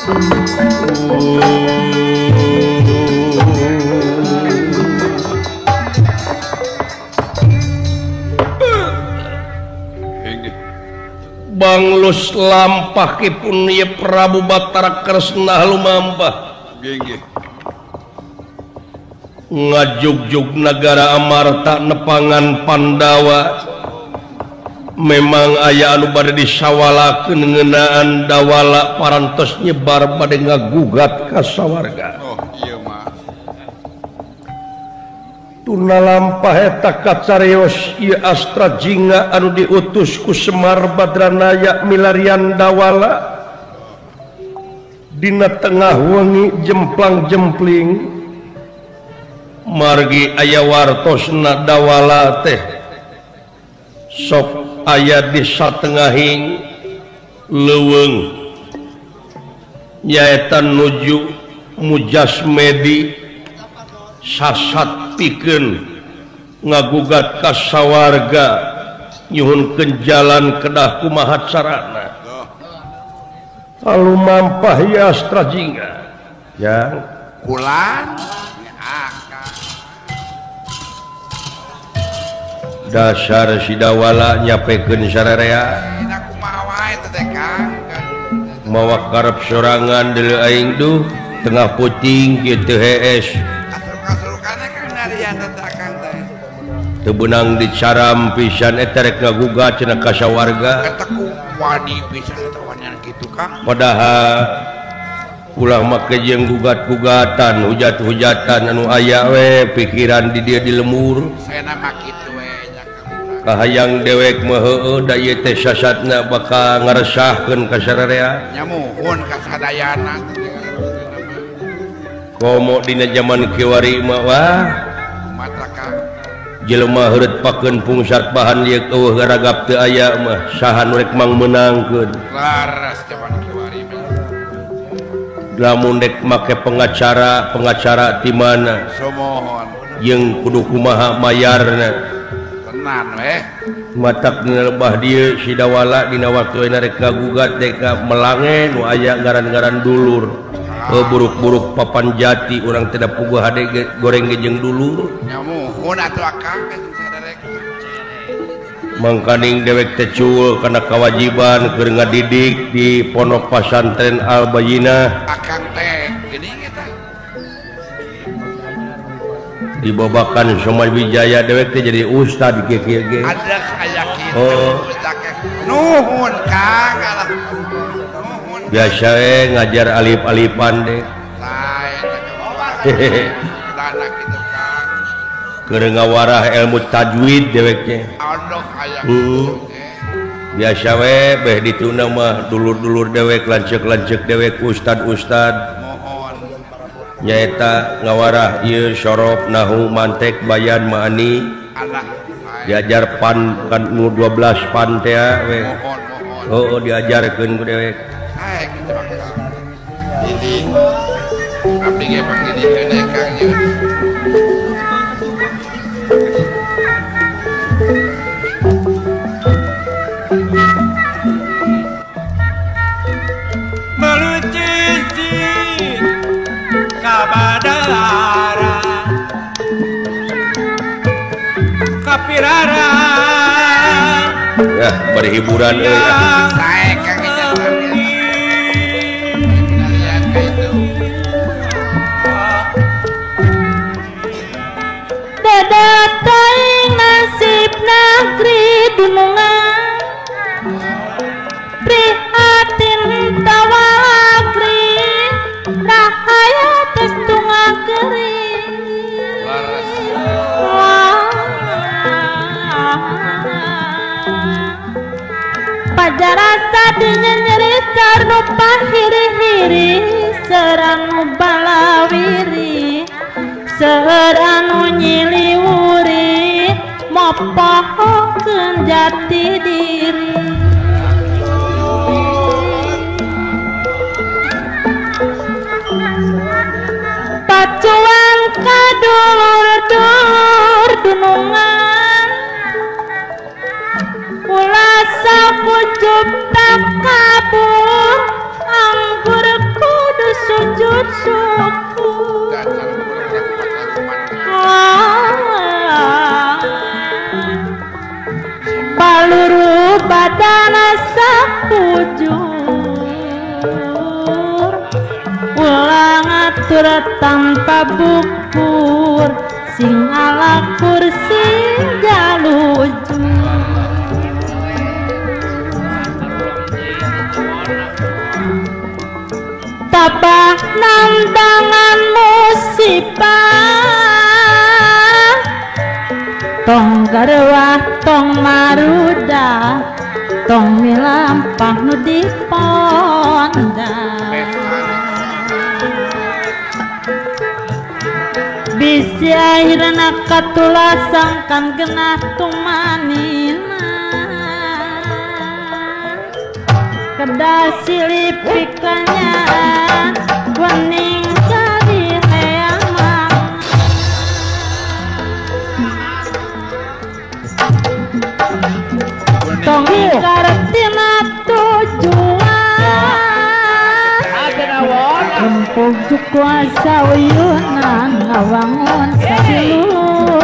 Banglus lampahipun ye Prabu Batara Kresna lumampah. Ngajugjug nagara Amarta nepangan Pandawa. Memang aya anu bade disawalakeun ngeunaan dawala parantos nyebar bade ngagugat ka sawarga. Oh ieu mah. Tuna lampah eta kacareos ieu Astra Jingga anu diutus ku Semar Badranaya milarian dawala. Dina tengah wengi jemplang-jempling margi aya wartosna dawala teh sok aya di satengahing leuweung nyaeta nuju mujasmedi sasat pikeun ngagugat ka sawarga nyuhunkeun jalan kedah kumaha carana. Lalu mampah ya Astra Jingga yang kulan dasar sidawala nyapekeun sararea mawa karep sorangan deuleu aing duh tengah puting kitu hees teu beunang dicaram pisan eta rek ngagugat cenah ka sawarga. Padahal ulah make jeung gugat-gugatan hujat-hujatan anu aya we pikiran di dieu di lemur. Kahayang dewek mah heueuh da ieu teh sasatna bakal ngaresahkeun ka sararea. Nyamuhun ka sadayana. Komo dina jaman kiwari mah wah jelema heureut pakeun pungsat bahan ieu eueuh garagap teu aya mah saha nu rek mangmeunangkeun. Laras jaman kiwari mah. Lamun dek make pengacara, pengacara ti mana? Sumohon. Jeung kudu kumaha mayarna. Matak lebah dia sidawala dina waktu rek ngagugat dek melange nu aya ngaran-ngaran dulur. Buruk-buruk papan jati urang tidak puguh hade goreng ge jeung dulur. Nyamuhun atuh akang saderek. Mangkaning dewek teh cuul kana kewajiban keur ngadidik di pondok pasantren Al Bayyinah. Akang teh geuning eta. Dibabakan Soma Wijaya dewek teh jadi ustad kieu-kieu ge. Ada aya kitu. Oh. Nuhun Kang alah. Nuhun. Biasa we ngajar alif-alifan deh. Lain kitu Kang. Keur ngawarah ilmu tajwid dewek teh. Aduh aya kitu. Biasa we beh dituna mah dulur-dulur dewek lanceuk-lanceuk dewek ustad-ustad. Nyaeta ngawarah ieu sorof nahu mantek bayan maani diajar pan kan nu 12 pan teh we. Heueuh diajarkeun ku dewek. Didik abdi ge pangdidikeun Kang ieu. Kabadara kapirara ya berhiburan euy. Sae Kang dadatang nasib negeri dunungan prihatin tawakri rahaya pajarasa dinyenyeri sarnu pahiri-hiri seranu balawiri seranu nyiliwuri mopohokeun jati diri. Pacuan kadulur-dulur dunungan ulah sapucuk tak kabur anggur ku Atur tanpa bukur sing alakur sing jalujur tabah nandangan musibah tong garwah tong maruda tong milampah nu diponda bisi akhirna katulasang kan genah tumanina kedah silip pikanya wening kadi leamang tong kartina tujuan rempug kuasa uyunan ngawangun sabilungan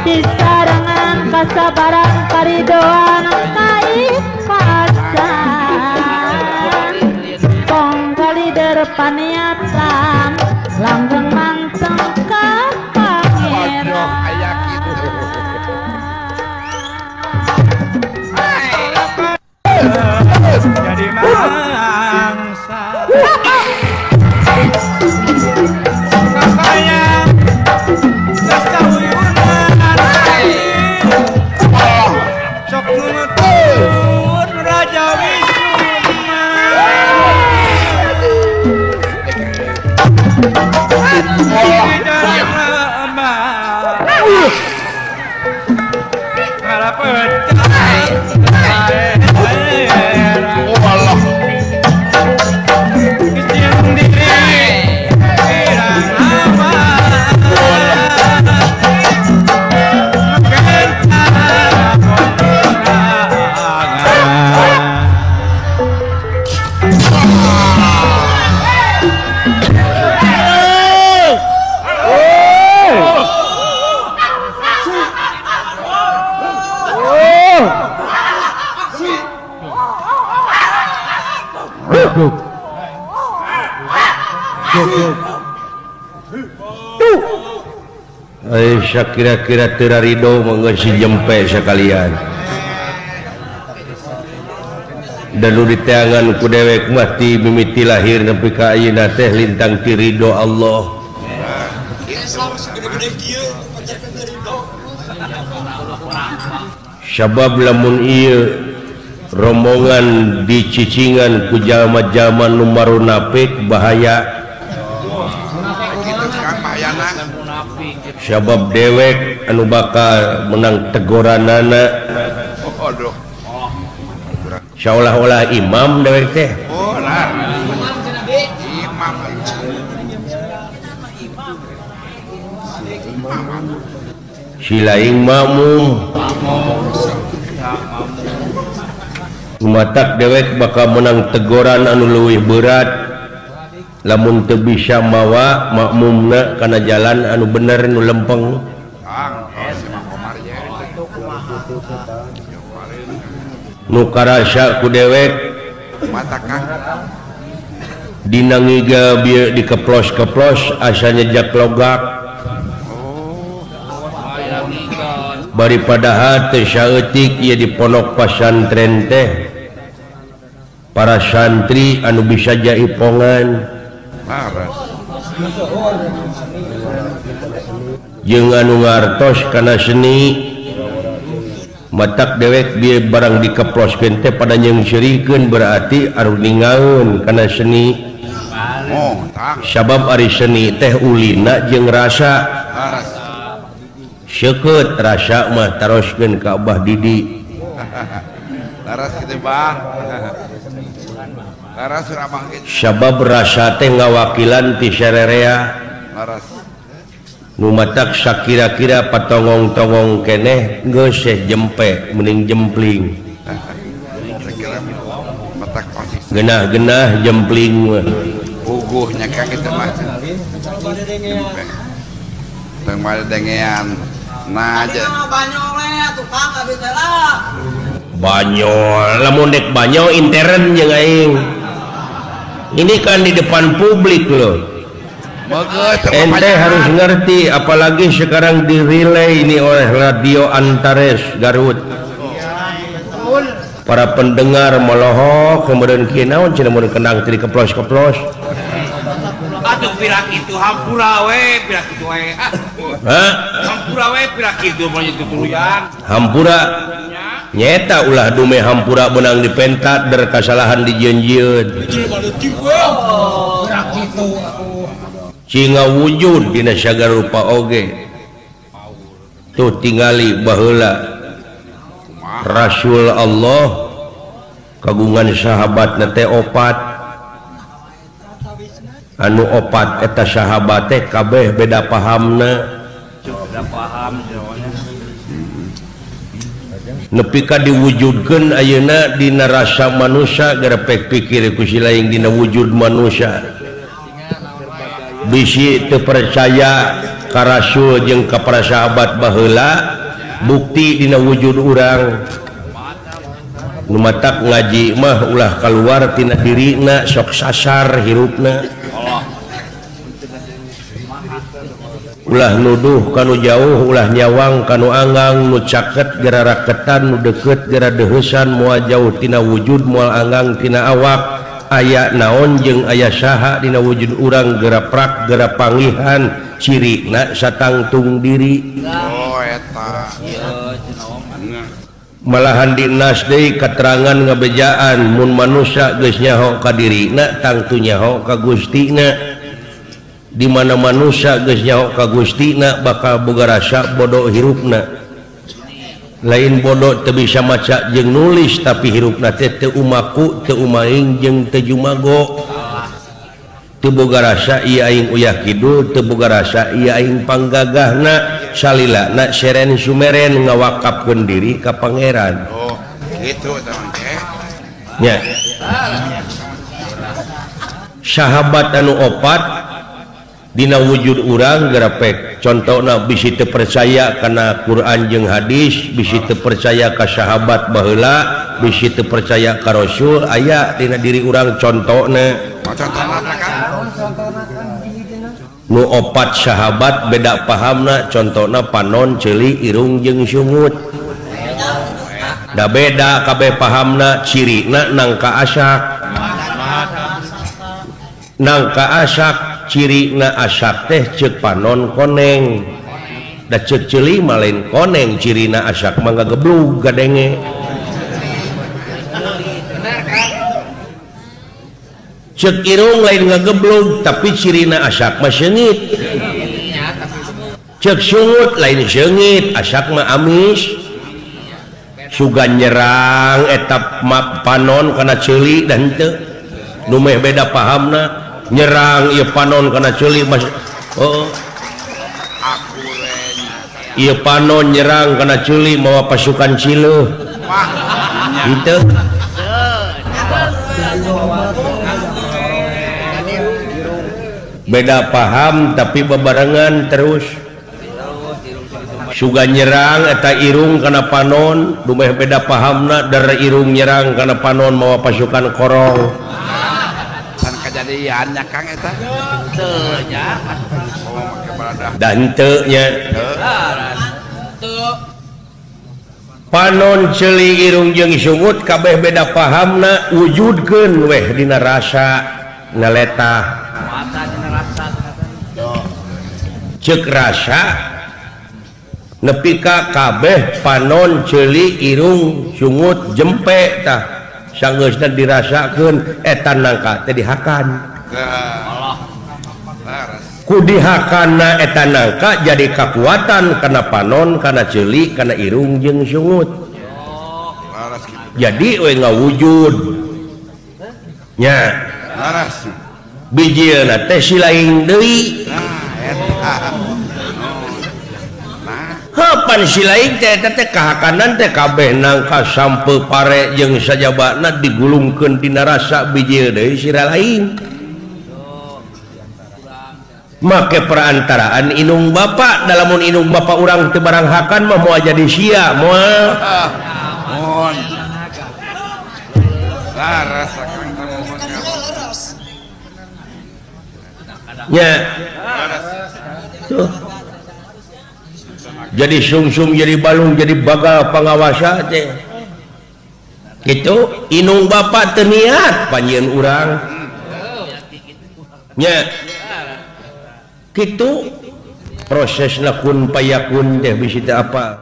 disarangan kasabaran karidoan kaikhlasan tong kalider paniatan langgeng manteng ka pangeran. Jadi mangsa sayang sesayunan sok nutun Raja Wisnu Aisyah kira-kira teu rido mengeusi jempe sekalian. Dan nu diteangan ku dewek mah ti mimiti lahir nepi ka ayeuna teh lintang ti ridho Allah. Sabab lamun ieu rombongan dicicingan ku jalma-jalma nu marunapik bahaya. Sabab dewek anu bakal menang teguranana. Seolah-olah imam dewek teh. Silaing makmum. Matak dewek bakal menang teguran anu leuwih berat. Lamun teu bisa mawa makmumna kana jalan anu bener nu lempeng. Nu karasa ku dewek dina ngiga bieu dikeplos-keplos asa nyejak logak. Bari padahal teu saeutik ieu di pondok pasantren teh para santri anu bisa jaipongan jeung anu ngartos kana seni. Matak dewek bieu barang dikeploskeun teh pada nyeungseurikeun berarti anu ningaeun kana seni. Sabab ari seni teh ulina jeung rasa. Seukeut rasa mah taroskeun ka Abah Didi. Laras kitu bah. Sabab rasa teh ngawakilan ti sarerea. Nu matak sakira-kira patongong-tongong keneh geus jempe mending jempling. Genah-genah jempling mah. Puguhnya ka kitu mah. Tong bade dengean. Nah aja. Banyol, lamun dek banyol intern jeung aing. Ini kan di depan publik loh. Ente harus ngerti, apalagi sekarang di-relay ini oleh Radio Antares Garut. Para pendengar melohok kemudian kinaon cenah mun kendang tadi keplos-keplos. Atuh pira kitu hampura we, pira kitu we. Hah? Hampura we pira kitu mun tutuluyan. Hampura. Nyeta ulah dume hampura benang dipentat der kasalahan dijieun-jieun. Cinga wujud dina sagala rupa oge. Tuh tingali baheula Rasul Allah kagungan sahabatna teh opat. Anu opat eta sahabat teh kabeh beda pahamna. Beda paham nepi ka diwujudkeun ayeuna dina rasa manusia gerepek pikir ku si lain dina wujud manusia. Bisi teu percaya ka Rasul jeung ka para sahabat baheula, bukti dina wujud urang. Nu matak ngaji mah ulah kaluar tina dirina, sok sasar hirupna. Ulah nuduh kanu jauh, ulah nyawang kanu anggang, nu caket gera raketan, nu deket gera deheusan, moal jauh tina wujud, moal anggang tina awak. Aya naon jeung aya saha dina wujud urang gera prak gera pangihan, cirina satangtung diri. Oh eta. Malahan di nas deui katerangan ngabejaan mun manusia geus nyaho ka dirina tangtu nyaho ka Gustina. Di mana manusia geus nyaho ka Gustina bakal boga rasa bodoh hirupna. Lain bodoh teu bisa maca jeung nulis tapi hirupna teh teu umaku teu umaing jeung teu jumago. Teu boga rasa ieu aing uyah kidul, teu boga rasa ieu aing panggagahna, salilana seren sumeren ngawakapkeun diri ka pangeran. Oh, kitu tah teh. Nya. Sahabat anu opat dina wujud urang gerepek. Contohna bisi teu percaya kana Quran jeung hadis, bisi teu percaya ka sahabat baheula, bisi teu percaya ka Rasul, aya dina diri urang contona. Nu opat sahabat beda pahamna, contona panon, ceuli, irung jeung sungut. Da beda kabeh pahamna, cirina nangka asak. Nangka asak cirina asak teh ceuk panon koneng. Da ceuk ceuli mah lain koneng, cirina asak mah ngageblug gadenge. Ceuk irung lain ngageblug tapi cirina asak mah seungit. Ceuk sungut lain seungit, asak mah amis. Sugan nyerang eta panon kana ceuli dan henteu. Nu meh beda pahamna nyerang ieu panon kana ceuli mas oh. Ieu panon nyerang kana ceuli mawa pasukan cileuh. Henteu. Beda paham tapi bebarengan terus. Suga nyerang eta irung kana panon, dumeh beda pahamna dar irung nyerang kana panon mawa pasukan korong. San kajadiannya Kang eta. Teu nya. Da henteu nya. Panon ceuli irung jeung sungut kabeh beda pahamna wujudkeun weh dina rasa ngaletah. Cek rasa nepi ka kabeh panon ceuli irung sungut jempe tah sanggeusna dirasakeun eta nangka teh dihakan. Ku dihakanna eta nangka jadi kakuatan kana panon kana ceuli kana irung jeung sungut. Jadi we ngawujud nya bijilna teh si lain deui. Hapan si lain teh eta teh kahakanan teh kabeh nangka sampe pare jeung sajabana digulungkeun dina rasa bijil deui sira lain. Make perantaraan inung bapa, dalamun inung bapa urang teu barang hakan mah moal jadi sia moal. Nya. Tuh. Jadi sungsung jadi balung jadi bagal pangawasa teh. Gitu inung bapak teu niat panjieun urang. Nya. Kitu prosesna kun payakun teh bisi teh apa.